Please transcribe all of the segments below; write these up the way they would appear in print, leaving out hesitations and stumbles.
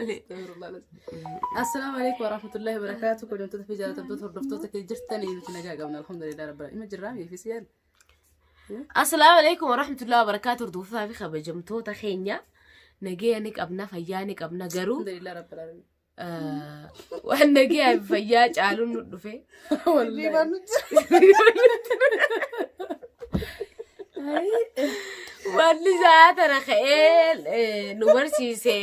Wallaale. Assalaamu alaikum warahmatullahi wabarakatuh. Kabajamtoota fi jaallatamtoota hordoftoota kee jirtanii nuti nagaa qabna. Alhamdulillah rabbil alamin. Ima jirraa fi siyaan. Assalaamu alaikum warahmatullahi wabarakatuh. Hordoftoota fi kabajamtoota keenya nagaya ni qabna, fayyaa ni qabna garuu Alhamdulillah rabbil alamin. waan nagayaa fi fayyaa caaluun nu dhufe. Wallahi. Wanni isaa tana ka'ee nu barsiise.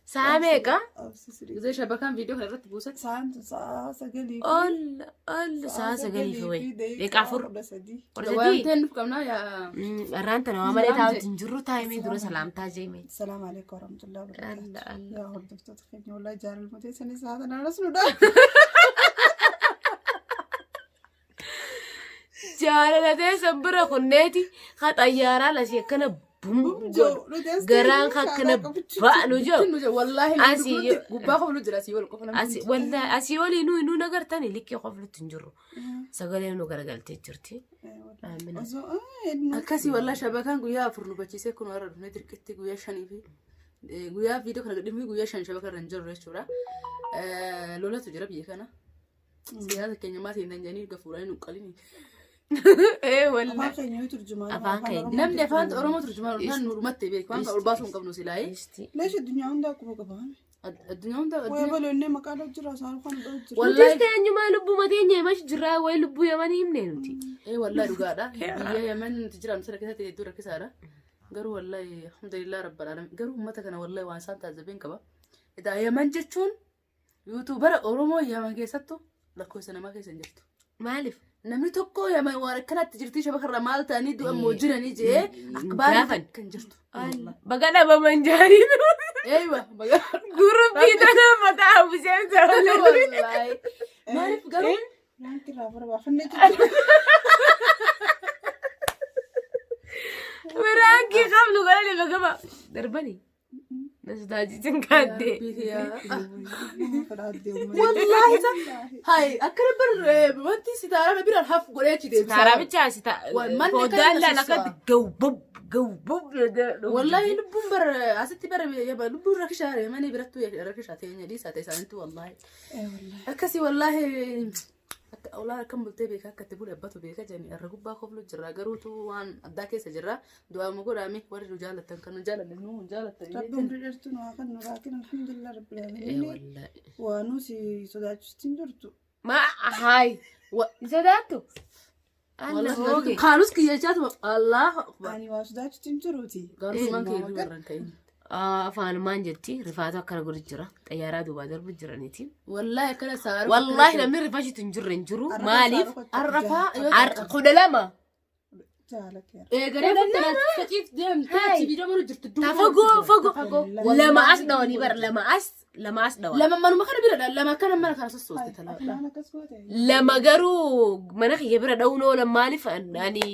Sa'a meeqa? Gizee shabakaan viidiyoo kana irratti buusatti. Ol ol sa'a sagalii fi wayi. Meeqa afur? Kudha sadii? Waamteen nuuf qabnaa yaa. Irraan tana waa malee taa'utti hin jirru taa'imee dura salaamtaa jeeme. السلام عليكم ورحمة الله وبركاته. Allah Allah. يا هردفتوت خيني والله جار المتي سنة ساعة أنا رسل ده. Jaalala teessan bira kunneeti ka xayyaaraa lasii akkana bum godhu. Garaan ka akkana ba'anu jiru. Nu jira wallaahi Asii gubbaa qoflu jira asii wal qofa namni. Asii wallaahi asii olii nu nu nagartani likkii qoflutti hin jirru. Sagaleen nu garagaltee jirti. Amina. Akkasii wallaahi shabakaan guyyaa afur nu bachiisee kun warra dhufnee dirqitti guyyaa shanii fi guyyaa viidiyoo kana gadhiifnee guyyaa shan shabaka irra hin jirru jechuudha. Lolatu jira biyya kana. Siyaasa keenya maatii hin dandeenye gafuuranii nu qalini. Ee wallaahi. Afaan keenya yoo turjumaan Afaan keenya. Namni afaan Oromoo turjumaan dhufnaan nu dhumatti beeku waan ol baasuu hin qabnu silaayee. Isti. Leesh addunyaa hundaa akkuma qabaame. Addunyaa hunda Waa bal'oonnee maqaa dhoo jira isaan kan dhoo jira. Nutis Wallaahi teenyumaa lubbuma teenya himash jirraa wayi lubbuu yamanii himne nuti. ee wallaahi dhugaadha. Biyya Yemen nuti jiraannu sana keessatti hedduu rakkisaadha. Garuu wallaahi alhamdulillah rabbil alamin. Garuu uummata kana wallaahi waan isaan taajjabeen qaba. Edaa Yemen jechuun yuutuubara Oromoo Yemen keessattu lakkoofsa namaa keessa hin jirtu. Maaliif? Namni tokko Yemen waan akkanatti jirti shabakarra maal ta'anii du'a immoo jiranii jee akka baay'ee Gaafan. kan jirtu. Baga dhabaman jaarii. Eeywa baga. Guruppii tana mataa hambisee Wallaahi. Maaliif garuu Wanti irraa barbaafannee jiru. Biraankii qabnu gara lafa gaba darbani. Na sodaachisin kaaddee. Wallaahi hay akkana bar wanti sitaara biraan haf godhee achi deebisa. Sitaaraa bichaa sita Wal- manni foddaan akkana laala sosso'a. akkatti gawbub gawbub. Wallaahi lubbuun bar asitti bar yaba lubbuun rakishaa mana birattuu rakishaa teenya dhiisaa ta'e isaaniitu wallaahi. Akkasii wallaahi akka olaa akkam bultee beekaa akka itti bule abbatu beeka jedhanii irra gubbaa koflu jirra garuutu waan addaa keessa jirra du'aama godhaame warri nu jaallattan kan nu jaallanne nu hin jaallattan. Rabbi umrii dheertuu nu haa kennu laakiin alhamdulillah rabbil aalamiin. Waa nu si sodaachisti hin jirtu. Ma haay. Hin sodaattu? Alla hooge. Kaanus kiyyachaatuma Allah akbar. Ani waa sodaachisti hin jiruuti. Gaarummaan kee irra warraan ka'in. Afaanumaan jetti rifaatu akkana godhu jira. Xayyaaraa duubaa darbu jiraniiti. Wallaahi akkana saara. Wallaahi namni rifachitu hin jirre hin jiru. Maaliif? Arrafaa yoo 12. Jaalateera. Eegalee fattanaatti faciif deemtee achi viidiyoo maru jirtu Ta fagoo fagoo. Lama as dhawanii bara lama as lama as dhawan. Lama manuma kana bira dha lama kana mana kana sossooste talaa. Afaan akkas goote. Lama garuu mana kiyya bira dha'uun oolan maaliif ani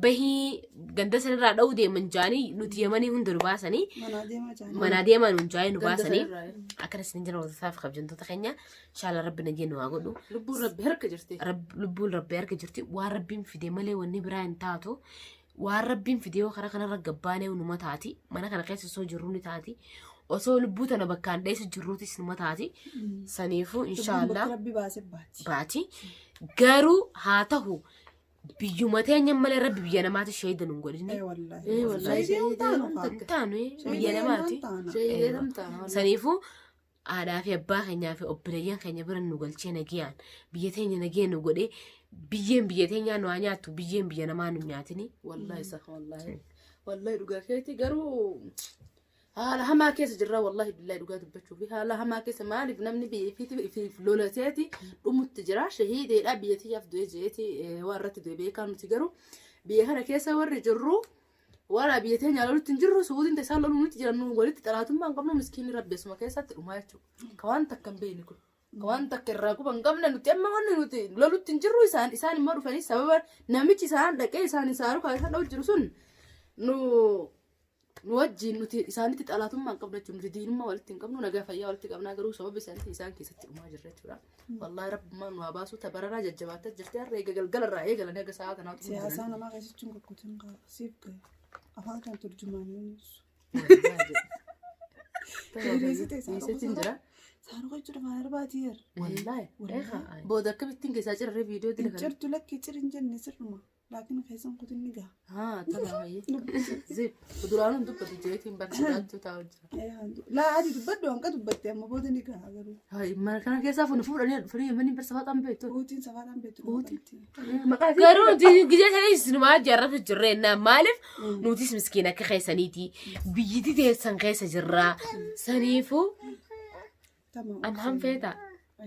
bahii ganda sanirraa dha'uu deeman jaanii nuti yamanii hunda nu baasanii Manaa deemaa jaanii. manaa deemaa nuun jaanii nu Ganda baasanii sanirraa. akkana isin jira hordofaa fi kabajamtoota keenya inshaalla rabbi nagee nu haa godhu. Lubbuun rabbi harka jirti. Lubbuun rabbi harka jirti waan rabbiin fide malee wanni biraa hin taatu waan rabbiin fide yoo karaa kanarra gabbaanee numa taati mana kana keessa osoo jirru ni taati osoo lubbuu tana bakkaan dheessa jirruutis numa taati saniifuu Lubbuun inshaallah bakka rabbi baasee baati. baati garuu haa ta'u biyyuma teenya malee rabbi biyya namaati sheeyda nun godhini Ee wallaahi. Ee wallaahi. Shaydee hin taanu kaa. hin taanu biyya Shaydee namaati hin taana. Shaydee tamtaana. saniifuu haadhaa fi abbaa keenyaa fi obboleeyyan keenya bira nu galchee nagayaan biyya teenya nagaya nu godhee biyyeen biyya teenyaa nu haa nyaattu biyyeen biyya namaa nu nyaatini. Wallaahi isa wallaahi. Wallaahi dhugaa keeti garuu haala hamaa keessa jirra wallaahi billaahi dhugaa dubbachuu fi haala hamaa keessa maaliif namni biyya ifiiti lolateeti dhumutti jira shahiideedha biyya tiyyaaf du'e jeeti waan irratti du'e beekaa nuti garuu biyya kana keessa warri jirru wara biyya teenya lolutti hin jirru suutiin isaan loluu nuti jiran nu walitti xalaatummaa hin qabnu miskiinni rabbi asuma keessatti dhumaa jechuudha ka waan takka hin beekne kun ka waan takka irraa quba hin qabne nuti amma wanni nuti lolutti hin jirru isaan isaan immoo dhufanii sababa namichi isaan dhaqee isaan isaan kan isaan dha'u jiru sun nu nu wajjin nuti isaanitti xalaatummaa hin qabnu jechuudha nuti diinummaa walitti hin qabnu nagaa fayyaa walitti qabnaa garuu sababa isaanitti isaan keessatti dhumaa jirra jechuudha. Wallaahi rabbummaan nu haa baasu tabararraa jajjabaattee jirti har'a eega galgalarraa eegalanii haga sa'aa kanaatti Siyaasaa namaa keessatti hin kukkutin qaba. Siif gahe. Afaan kan turjumaan ibsu. Dhiiseetiin jira. Saaruqa jechuun afaan arbaatii jira. Wallaahi. Wallahi. Booda akkamittiin keessaa cirarree viidiyoo dila kana. Cirtu lakki cir hin jenne sirruma. Laakiin keessan kutin ni gaha. Haa tamaam. Zip. Duraanuu dubbatu jeetiin barsiisaattuu taa'u jira. Laa ati dubbadhu hanqa dubbatte amma booda ni gaha garuu. Mana kana keessaa fuuni fuudhanii dhufanii manni barsa faaxaan beektu. Huutiin safaadhaan beektu. Huutiin. Maqaa isii. Garuu nuti gizee sanis numaa jaarratu jirre jennaan maaliif nutis miskiin akka keessaniiti biyyiti teessan keessa jirraa saniifuu Tamam. an hanfeeta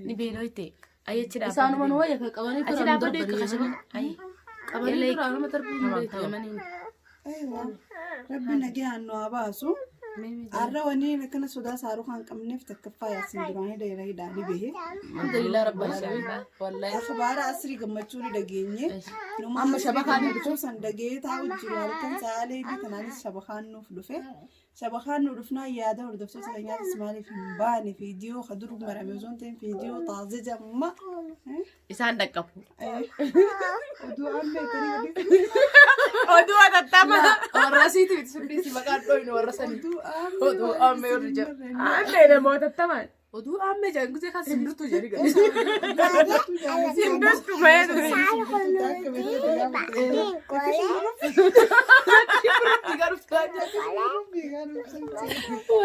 ni beeloyte ayyachi Isaanuma nu wayya kan qabanii achi turan dhaabbadhu darbanii. kasaba ayi Qabanii turan nama darbuu hin beektu yamaniin. Eewa. Rabbi nagaan nu haa baasu. Har'a wanni akkana sodaa saaruu kan qabneef takkaffaa yaasin duraanii dheeraa hidhaanii bahe. Alhamdulillah rabbil alamin. Wallahi. Akhbaara asrii gammachuu ni dhageenye. Amma shabakaan ni dhufe. San dhagee taa'u jiru halkan sa'aalee fi kanaanis shabakaan nuuf dhufe. Shabakaan nu dhufnaa yaada hordoftoota keenyaatis maaliif hin baane viidiyoo ka dur marame osoo hin ta'in viidiyoo taasisa jamma. Isaan dhaqqabu. Oduu amma eeganii Oduu atattama. Warra asiiti miti sirriitti maqaan dhooynu warra sanii. oduu amma Oduu amma yoo jedhu. Aanne namoota tattamaan. Oduu amma jedhan gisee kan simbirtuu jedhi gadi. Simbirtuu mayee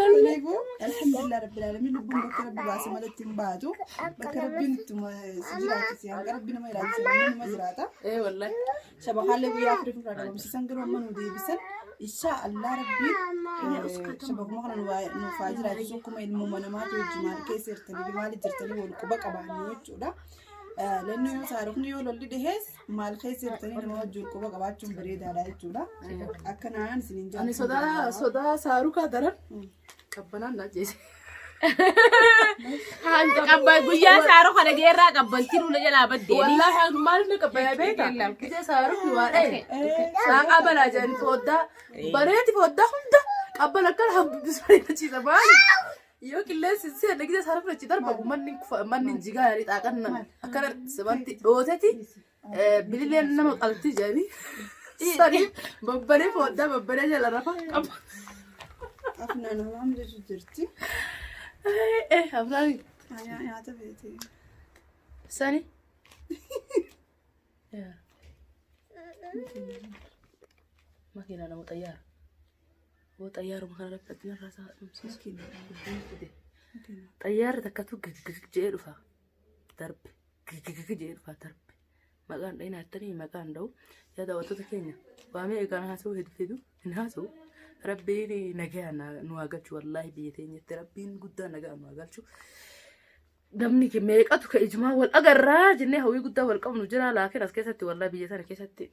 Alhamdulillah rabbil alamin lubbuun bakka rabbi baase malatti hin baatu. Bakka rabbiin ittuma si jiraachise hanga rabbi nama jiraachise namni nama jiraata. Ee wallahi. Shabakaallee guyyaa afurii ofirraa dhabamsiisan garuu amma nu deebisan. Insha Allah rabbiin shabakuma kana nuuf haa jiraachisu akkuma ilmuma namaatu wajji maal keessa jirtanii fi maaliif jirtanii wal quba qabaannu jechuudha. Lanni yoo saarufni yoo lolli dhihees maal keessa jirtanii nama wajji wal quba qabaachuun bareedaadha jechuudha. Akka naan isiniin Ani sodaa sodaa saarukaa daran qabbanaan na ajjeese. Qabban guyyaa saaroo kana jeerraa qabbantii nuula jalaa baddeeni. Wallahi maaliif na qabbanaa beektaa? Gisee saarufni waa dha'e. Saaqaa balaa jedhani fooddaa bareeti fooddaa hunda qabban akkana hambisanii achiisa maali? Yoo qilleensi seenne gisee saarufni achi darbamu manni manni jigaa yaani xaaqan akkana wanti dhooteti bilileen nama qalti jedhani. Sani babbaree fooddaa babbaree jala rafa qabba. Afnaan hawaam jechuun jirti. Afnaan Nyaata beekte. sani. Makiinaa nama xayyaara. Hoo xayyaaruma kana irratti addunyaa irraa isaa dhumsiisu. Xayyaarri takkatu gigigig jedhee dhufa. Darbe. Gigigig jedhee dhufa darbe. Maqaan dhahina jettanii maqaan dha'u. Yaa daawwattoota keenya waamee eegaan haasa'u hedu hedu hin haasa'u. Rabbiin nagaa nu haa galchu wallaahi biyya teenyatti rabbiin guddaa nagaa nu haa galchu. Namni meeqatu ka ijumaa wal agarraa jennee hawwii guddaa wal qabnu jira laakiin as keessatti wallaahi biyya tana keessatti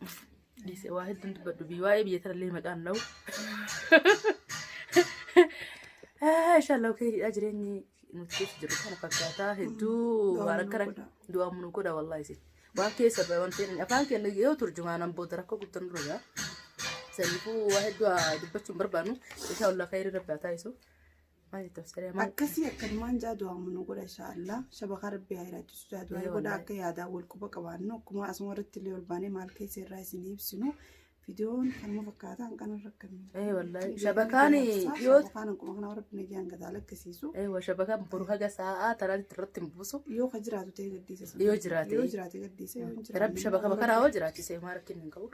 dhiise waa hedduun dubbadhu biyya waa'ee biyya tana illee maqaan dha'u. Inshallah keeriidha jireenyi nuti keessa jirru kana fakkaataa hedduu waan akkana du'aa nu godha wallaahi isin. Waan keessa bahe wanti afaan keenya yoo turjumaanan booda rakkoo guddaan dura jira. Saniifuu waa hedduu dubbachuu hin barbaannu. Inshallah khayrii rabbi haa taasisu. Maal jettu Absaree maal? Akkasii akkanumaan jaa du'aa nu godha insha Allah. Shabakaa rabbi haa jiraachisu jaa du'aa godha akka yaadaa wal quba qabaannu akkuma asuma irratti illee ol baanee maal keessa irraa isin ibsinu. Viidiyoon kanuma fakkaataa hanqana rakkannu. Ee wallahi shabakaan yoo Shabakaan akkuma kana rabbi nagaan gataa lakkisiisu. Eewa shabakaan boru haga sa'aa tanaatti irratti hin buusu. Yoo ka jiraatu ta'e gaddiisa. Yoo jiraate. Yoo jiraate gaddiisa yoo hin jiraanne. Rabbi shabaka karaa hoo jiraachise maa rakkinni hin qabu.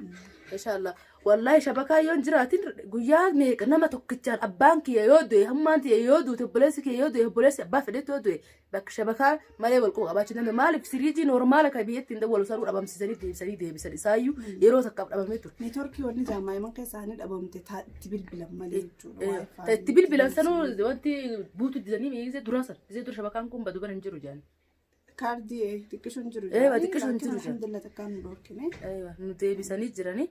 Inshallah. Wallahi shabakaa yoo hin jiraatin guyyaa meeqa nama tokkichaan abbaan kiyya yoo du'e hammaan tiyya yoo duute obboleessi kiyya yoo du'e obboleessi abbaa fedhetti yoo du'e bakka shabakaa malee wal quba qabaachuu danda'u. Maaliif siriijii noormaala kan biyyatti hin dawwalu sanuu dhabamsiisanii deebisanii deebisan isaayyuu yeroo takkaaf dhabamee ture. Neetworkii wanni jaamaa'iman keessa isaanii dhabamte itti bilbilan malee jechuudha. Itti bilbilan sanuu wanti buutu didanii gisee duraa san gisee dura shabakaan kun badu bana hin jiru jedhani. Kaardii xiqqisho hin jiru. Xiqqisho hin jiru. Alhamdulillah takkaan nu dhorkine. Nu deebisanii jiranii.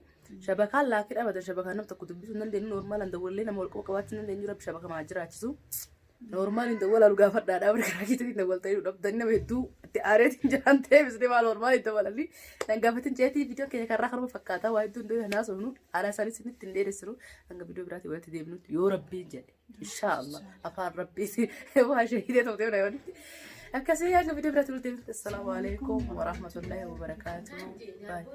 Shabakaan laakii dhabatan shabakaan nama tokko dubbisuu hin dandeenyu noormaalaan dawwallee nama wal quba qabaachuu hin dandeenyu rabbi shabaka maa jiraachisu. Noormaal hin dawwalaalu gaafadhaadhaa bira karaa keessatti hin dawwaltanii nu dhabdanii nama hedduu itti aareetiin jiran deebisnee maal noormaal hin dawwalanii. Nan gaafatin jeetii viidiyoon keenya karraa kanuma fakkaataa waa hedduu hin dheeraa haasofnu haala isaanii isinitti hin dheeressinu hanga viidiyoo biraatiin walitti deebinutti yoo rabbiin jedhe. Inshaallah afaan rabbii waa shahidee ta'u ta'e walitti. Akkasii hanga viidiyoo biraatiin walitti deebinutti. Assalaamu alaikum warahmatullahi wabarakaatuh. Bye.